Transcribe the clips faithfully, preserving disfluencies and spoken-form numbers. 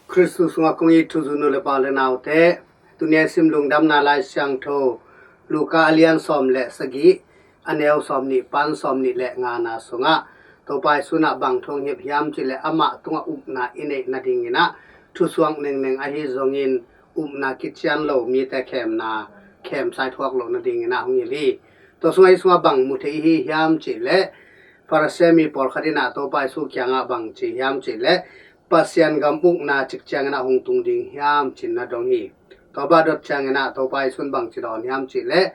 Khristu sungah kong it thuzui nu le pa le naute, tuni a sim Lungdamna Lai Siangtho Luka a lian sawm le sagih, a neu sawm nih pan sawm nih le ngana sungah Topa Jesu in ah bang thu hong hilh hiam cih leh amah tungah upna i neih nadingin ah thusuak nengneng ahi zongin upna kician lo mite khemna, khemsa i thuak loh nadingin ah hong hilh hi. Tua sungah, hih sungah bang mu thei i hi hiam cih leh Pharisee mi pawlkhat in ah Topa Jesu kiangah bang ci hiam cih leh Pasian gam ukna cik ciangin ah hong tung ding hiam ci-in na dong hi. Tua bang dot ciangin ah Topa Jesu in bang ci dawn hiam cih leh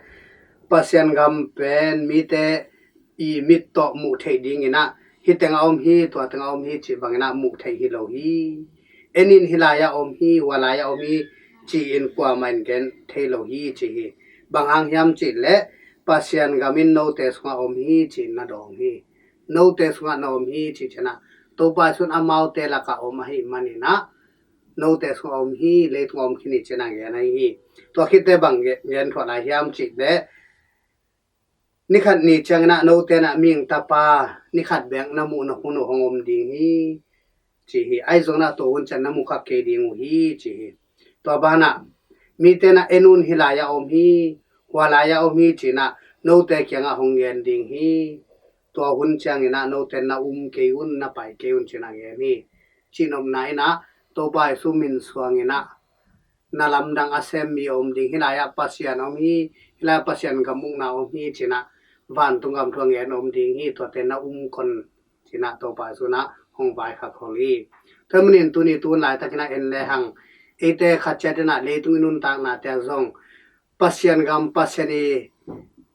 Pasian gam pen mite i mit tawh muh theih dingin ah hih tengah om hi, tua tengah om hi cih bangin ah muh theih hi lo hi. En in, hih lai-ah om hi, hua lai-ah om hi ci-in kuamah in gen thei lo hi ci hi. Bang hang hiam cih leh Pasian gam in note sungah om hi ci-in na dawng hi. Note sungah na om hi cih ciangin ah Topa Jesu in amaute lakah om ahih manin ah note sungah om hi, leitungah om khin hi ci-in ah gen ahi hi. Tua khit teh bang gen, gen thuah lai hiam cih leh ni khat ni ciangin ah note in ah mihing Tapa ni khat bek na muh na hun uh hong om ding hi ci hi. Ahi zongin ah tua hun ciang na mu kha kei ding uh hi ci hi. Tua banah mite in ah en un, hih lai-ah om hi, hua lai-ah om hi ci-in ah note kiangah hong gen ding hi. Tua hun ciangin ah note in na um kei un, na pai kei un ci-in ah gen hi. Cihnopna in ah Topa Jesu min suangin ah na lamdang a sem mi a om ding, hih lai-ah Pasian a om hi, hih lai-ah Pasian gam ukna a om hi ci-in ah vantung gam thu a ngen a om ding hi, tuate na um kon ci-in ah Topa Jesu in ah hong vaikhak khol hi. Tua manin tuni tu hun laitakin ah en lehang eite khat ciat in ah leitung i nuntaknate ah zong Pasian gam, Pasian i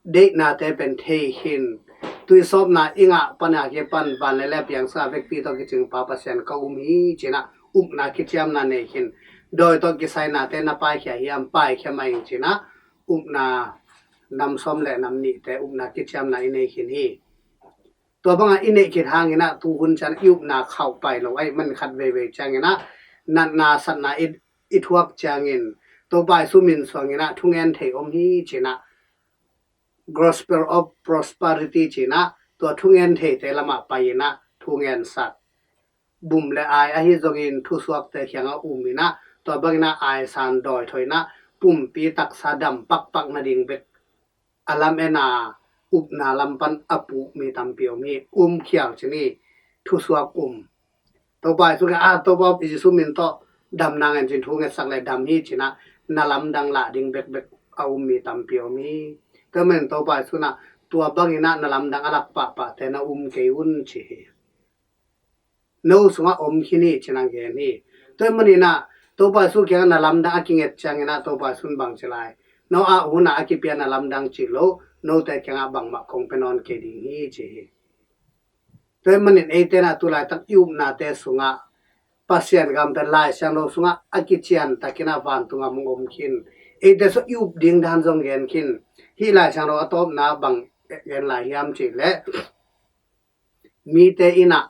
deihnate pen thei khin, tuisawpna i ngah pan a kipan van le lei piang sungah vekpi tawh kicingpa Pasian ka um hi ci-in ah upna kiciamna nei khin, dawi tawh kisainate na paikhia hiam, paikhia mah ing ci-in ah upna nam sawm le nam nihte upna kiciamna i nei khin hi. Tua bangah i neih khit hangin ah tu hun ciang i upna khauh pai lo ahih man khat veivei ciangin ah natna satna i, i thuak ciangin Topa Jesu min suangin ah thungen thei om hi ci-in ah Gospel of Prosperity ci-in ah tua thungen theite lamah pai-in ah thungen sak, bum le ai ahi zongin thusuakte kiangah um in ah tua bangin ah aisan dawi tho in ah pumpi taksa dam pakpak nading bek a lam en a upna lam pan a puk mi tampi om hi. Um khial ci-in hi, thusuak um. Topa Jesu kiang ah, Topa Jesu min tawh damna ngen ci-in thu ngetsak le dam hi ci-in ah na lamdang lah ding bekbek a um mi tampi om hi. Tua manin Topa Jesu in ah tua bangin ah na lamdang a lak pahpahte na um kei un ci hi. No sungah om khin hi ci-in ah gen hi. Tua manin ah Topa Jesu kiangah na lamdang a kinget ciangin ah Topa Jesu in bang ci lai? No a hun ah a kipia na lamdang cih lo, note kiangah bangmah kong pia nawn kei ding hi ci hi. Tua manin eite in ah tu laitak i upnate sungah Pasian gam pen Lai Siangtho sungah a kician takin ah vantung gam hong om khin, eite sungah i up ding dan zong gen khin. Hih Lai Siangtho a tawpna bang gen lai hiam cih leh mite in ah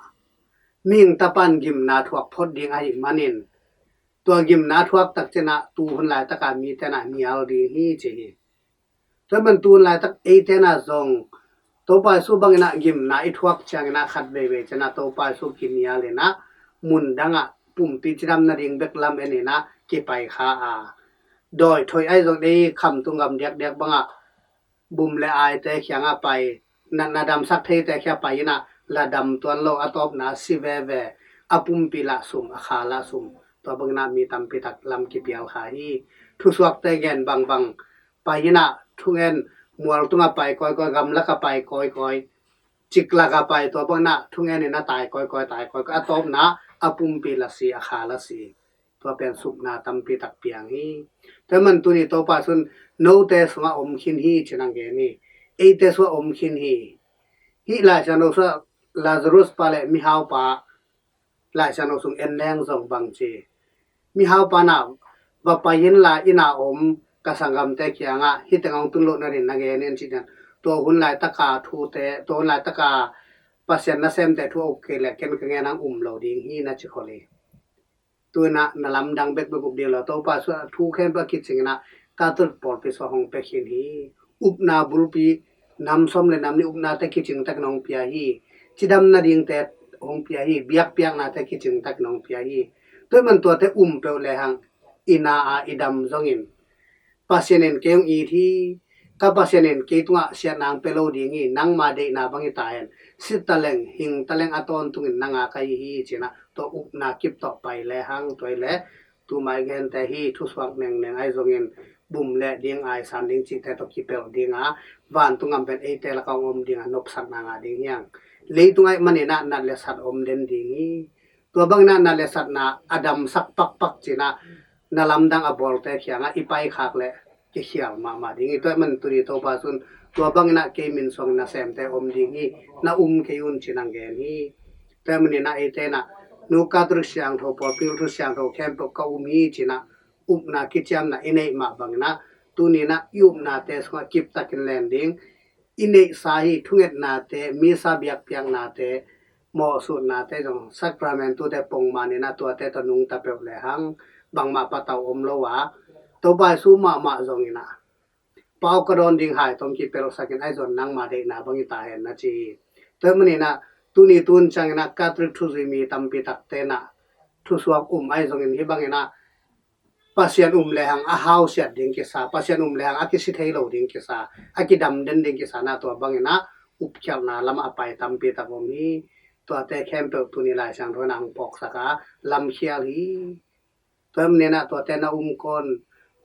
mihing Tapa in gimna thuak phot ding ahih manin tua gimna thuak tak ciangin ah tu hun laitak a mite in ah nial ding hi ci hi. Tua man tu hun laitak eite in ah zong Topa Jesu bangin ah gimna i thuak ciangin ah khat veivei ciangin ah Topa Jesu kinial in ah mun dang ah pumpi cidam nading bek lam en in ah kipai kha a, dawi tho ahi zong ei khamtung gam diakdiak bangah bum le aite kiangah pai, na, na damsak theite kiangah pai in ah la dam tuan lo, a tawpna si veve, a pumpi lah sum, a kha lah sum. Tua bangin ah mi tampi tak lam kipial kha hi. Thusuakte gen bangbang pai in ah thungen, mual tungah pai kawikawi, gamlakah pai kawikawi, ciklakah pai, tua bangin ah thungen in ah tai kawikawi, tai kawikawi, a tawpna a pumpi lah si, a kha lah si. Tua pen supna tampi tak piang hi. Tua man tuni Topa Jesu in note sungah om khin hi ci-in ah gen hi. Eite sungah om khin hi. Hih Lai Siangtho sungah Lazarus pa le mihaupa Lai Siangtho sung en leng zong bang ci? Mihaupa in ah va pai inla, inn ah om ka sanggamte kiangah hih teng hong tun loh nading na gen in ci-in ah, tua hun laitaka thute, tua hun laitaka Pasian nasemte thu a uk kei leh ken ka ngen hang um lo ding hi na ci khol hi. Tu in ah na lamdang bekbek up ding lo, Topa Jesu in ah thu khempeuh a kicing in ah Catholic pawlpi sungah hong pia khin hi. Upna bulpi, nam sawm le nam nih upnate kicing takin hong pia hi. Cidam nadingte hong pia hi. Biakpiaknate kicing takin hong pia hi. Tua ahih man tuate um peuh lehang i na a i dam zongin Pasian in kei hong it hi. Ka Pasian in kei tungah siatna hong pia lo ding hi. Nangma deihna bang hi ta hen. Si taleng, hing taleng a tawntungin nang a ka hi hi, ci-in ah tua upna kip tawh pai lehang, tua hi leh tu mai gente hi thusuak nengneng ahi zongin bum le ding, aisan ding cihte tawh kipelh ding a, vantung gam pen eite lakah hong om ding a nopsakna ngah ding hi hang. Leitung ahih manin ah nat le sat om den ding hi. Tua bangin ah nat le satna a damsak pakpak ci-in ah na lamdang a bawlte kiangah i paikhak leh kikhial mahmah ding hi. Tua ahih man tuni Topa Jesu in tua bangin ah kei min suangin nasemte om ding hi, na um kei un, ci-in ah gen hi. Tua ahih manin ah eite in ah nu Catholic siangtho, pawlpi thu siangtho khempeuh ka um hi, ci-in ah upna kiciamna i neih mah bangin ah tuni-in ah i upnate sungah kiptakin len ding, i neihsa hi thungetnate, misa biakpiaknate, mawhsutnate zong, sakramentute pongman in ah tuate tawh nungta peuh lehang bangmah patau om lo a, Topa Jesu mahmah zongin ah pau ka dawn ding hai tawh kipelhsakin ahi zongin nangma deihna bang hi ta hen, na ci hi. Tua ahih manin ah tuni tun ciangin ah Catholic thuzui mi tampi takte in ah thusuak um ahi zongin hih bangin ah Pasian um lehang a hausiat ding kisa, Pasian um lehang a kisi thei lo ding kisa, a kidam den ding kisa in ah tua bangin ah upkhialhna lamah a pai tampi tak om hi. Tuate khempeuh tuni Lai Siangtho in ah hong phawksak a lamkhial hi. Tua ahih manin ah tuate na um kei un,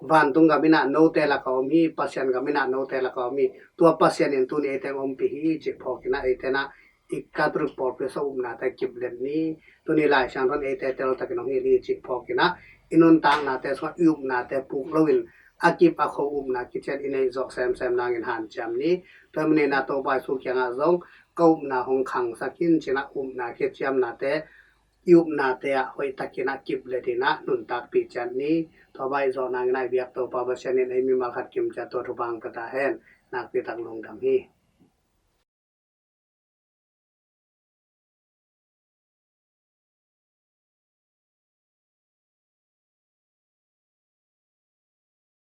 vantung gam in ah note lakah om hi, Pasian gam in ah note lakah om hi. Tua Pasian in tuni eite hong ompih hi, cih phawkin ah eite in ah i Catholic pawlpi sung upnate kip let ni. Tuni Lai Siangtho in eite teltakin hong hilh hi, cih phawkin ah i nuntaknate sungah i upnate puk loin a kip a kho upna kician i neih zawh semsem nangin hanciam ni. Tua ahih manin ah Topa Jesu kiangah zong ka upna hong khangsak in, ci-in ah upna kiciamnate i upnate ah hoihtakin ah kip let in ah nuntakpih ciat ni. Tua bang i zawh nangin ah i biak Topa Pasian in ei mimal khat kim ciat tua thupha hong pia ta hen. Nakpi tak lungdam hi.